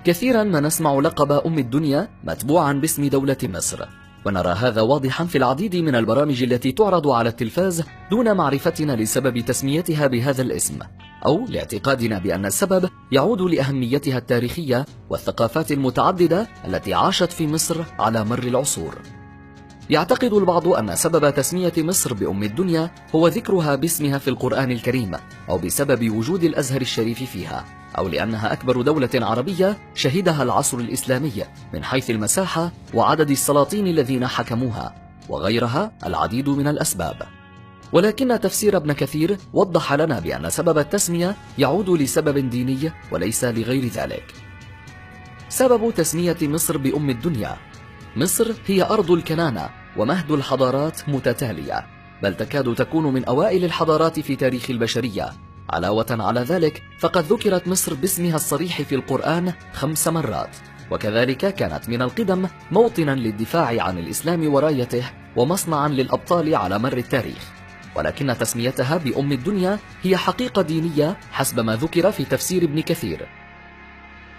كثيرا ما نسمع لقب أم الدنيا متبوعا باسم دولة مصر، ونرى هذا واضحا في العديد من البرامج التي تعرض على التلفاز دون معرفتنا لسبب تسميتها بهذا الاسم، أو لاعتقادنا بأن السبب يعود لأهميتها التاريخية والثقافات المتعددة التي عاشت في مصر على مر العصور. يعتقد البعض أن سبب تسمية مصر بأم الدنيا هو ذكرها باسمها في القرآن الكريم، أو بسبب وجود الأزهر الشريف فيها، أو لأنها أكبر دولة عربية شهدها العصر الإسلامي من حيث المساحة وعدد السلاطين الذين حكموها، وغيرها العديد من الأسباب. ولكن تفسير ابن كثير وضح لنا بأن سبب التسمية يعود لسبب ديني وليس لغير ذلك. سبب تسمية مصر بأم الدنيا: مصر هي أرض الكنانة ومهد الحضارات متتالية، بل تكاد تكون من أوائل الحضارات في تاريخ البشرية. علاوة على ذلك فقد ذكرت مصر باسمها الصريح في القرآن 5 مرات، وكذلك كانت من القدم موطنا للدفاع عن الإسلام ورايته ومصنعا للأبطال على مر التاريخ. ولكن تسميتها بأم الدنيا هي حقيقة دينية حسب ما ذكر في تفسير ابن كثير.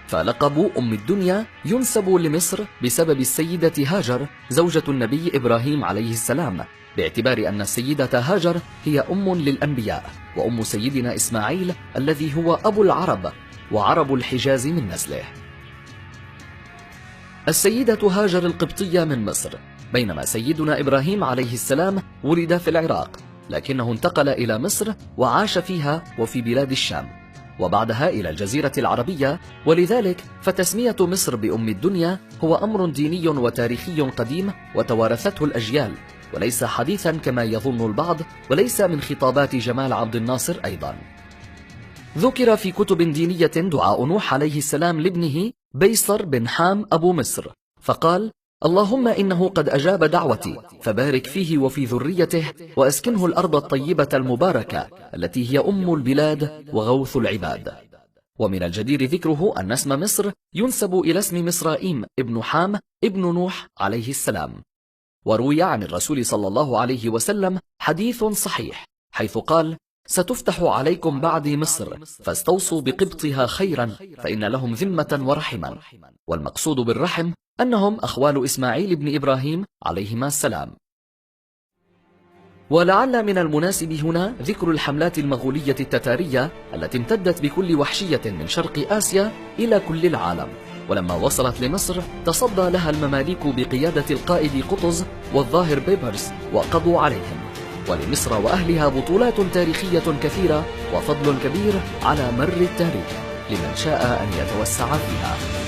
فلقب أم الدنيا ينسب لمصر بسبب السيدة هاجر زوجة النبي إبراهيم عليه السلام، باعتبار أن السيدة هاجر هي أم للأنبياء وأم سيدنا إسماعيل الذي هو أبو العرب وعرب الحجاز من نسله. السيدة هاجر القبطية من مصر، بينما سيدنا إبراهيم عليه السلام ولد في العراق، لكنه انتقل إلى مصر وعاش فيها وفي بلاد الشام، وبعدها إلى الجزيرة العربية. ولذلك فتسمية مصر بأم الدنيا هو أمر ديني وتاريخي قديم وتوارثته الأجيال، وليس حديثا كما يظن البعض، وليس من خطابات جمال عبد الناصر أيضا. ذكر في كتب دينية دعاء نوح عليه السلام لابنه بيصر بن حام أبو مصر، فقال: اللهم إنه قد أجاب دعوتي فبارك فيه وفي ذريته وأسكنه الأرض الطيبة المباركة التي هي أم البلاد وغوث العباد. ومن الجدير ذكره أن اسم مصر ينسب إلى اسم مصرائيم ابن حام ابن نوح عليه السلام. وروي عن الرسول صلى الله عليه وسلم حديث صحيح حيث قال: ستفتح عليكم بعدي مصر فاستوصوا بقبطها خيرا فإن لهم ذمة ورحما. والمقصود بالرحم أنهم أخوال إسماعيل بن إبراهيم عليهما السلام. ولعل من المناسب هنا ذكر الحملات المغولية التتارية التي امتدت بكل وحشية من شرق آسيا إلى كل العالم، ولما وصلت لمصر تصدى لها المماليك بقيادة القائد قطز والظاهر بيبرس وقضوا عليهم. ولمصر وأهلها بطولات تاريخية كثيرة وفضل كبير على مر التاريخ لمن شاء أن يتوسع فيها.